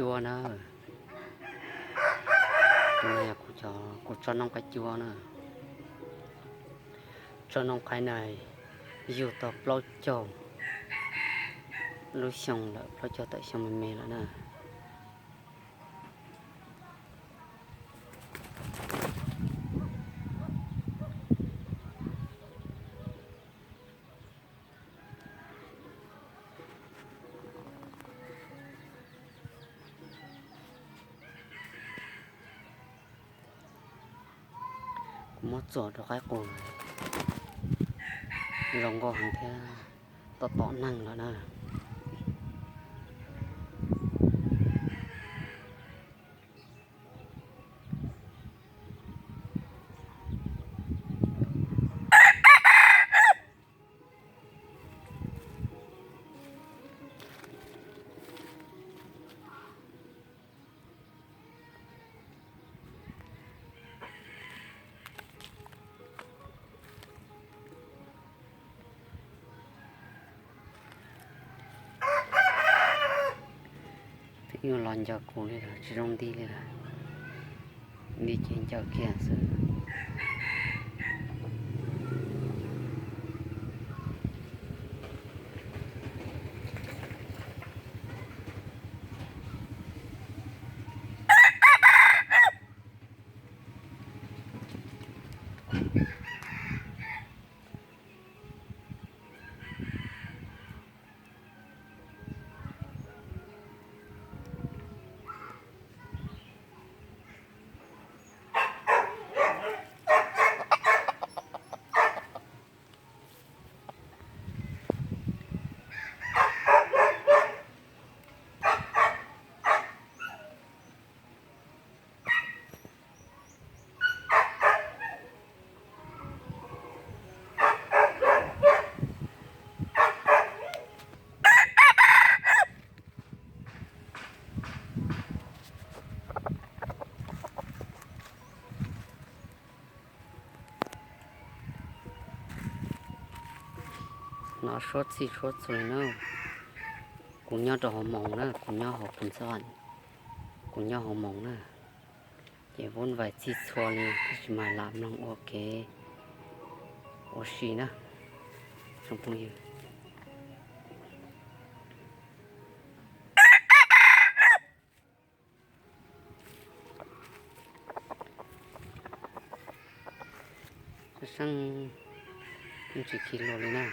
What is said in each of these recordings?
Cua na. Tus no yog kuv tso noob qaib cua na. Tso noob qaib na, yug tau plaub caug lub xyoo lawm, plaub caug tawm xyoo me me lawm na. Kuv muab txuam rau qaib qus, zoo nkauj heev thiab, tom tom neeg lawm na. Twb yuav los ncaws kuv li lawm, tsis zoo nti li lawm. Nti ces ncaws kiag xwb. No suab txij suab txhua li na. Kuv nyob rau hauv Moos na, kuv nyob hauv Phoos Xaj, kuv nyob hauv Moos na. Ces vuv vais txij txhua li, tab sis mas lam mloog ua kev ua si na tsoom phooj ywg. Seej tsis khi lus li na.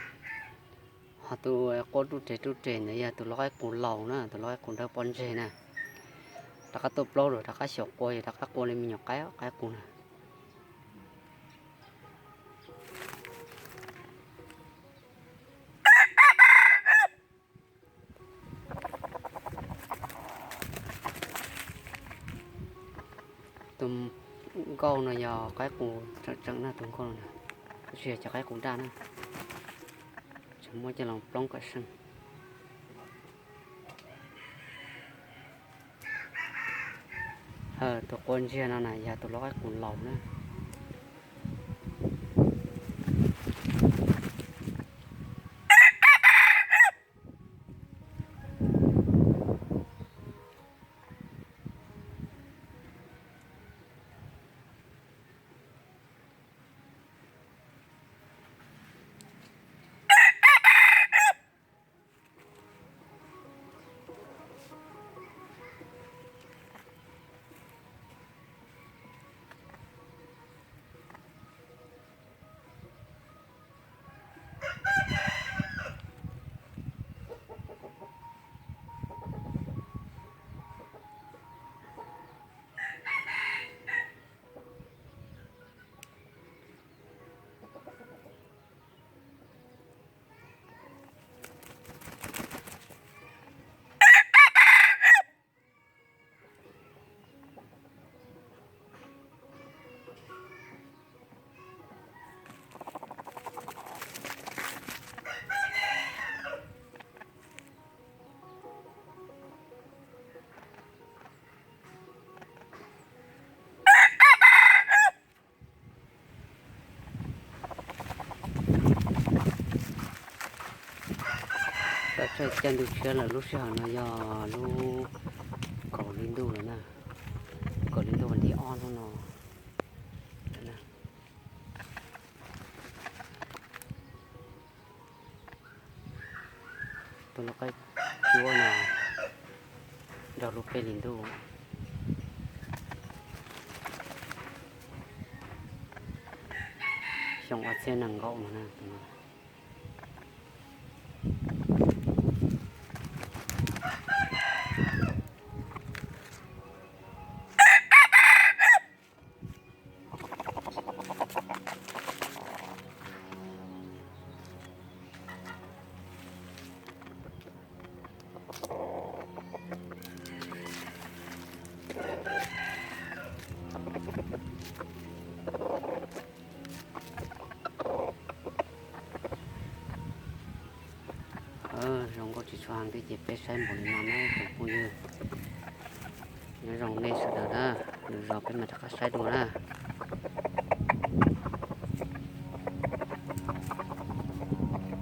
Ho tus qua ruj reg ruj reg ntawd yog tus lau qaib qus laus na, tus lau qaib qus dawb pob ntseg na. Rov qab tuaj plaub lawm, rov qab xyaum qua, yog rov qab qua li me nyuam qaib, qaib qus na. Tus nkauj no yog qaib qus tseem tseem na, tus nkauj no na, tab sis yog cov qaib qus daj na. Tseem muab coj los plaub kom seej. Tus qua ntsiag no na yog tus lau qaib qus laus na. Txawm caij ntuj tshiab lawm, lub sij hawm no yog lub kaum Ntuj lawm na, kaum hli ntuj vas thib ob hnub no. Tus lub qaib cuab no nrog lub peb hlis ntuj, xyoo ob txhiab nees nkaum no na. Zoo nkauj tsis tshua heev thiab ces peb saib npaum li no na tsoom phooj ywg. Nyob zoo nej sawv daws na, lwm zaus peb mam rov qab saib dua na.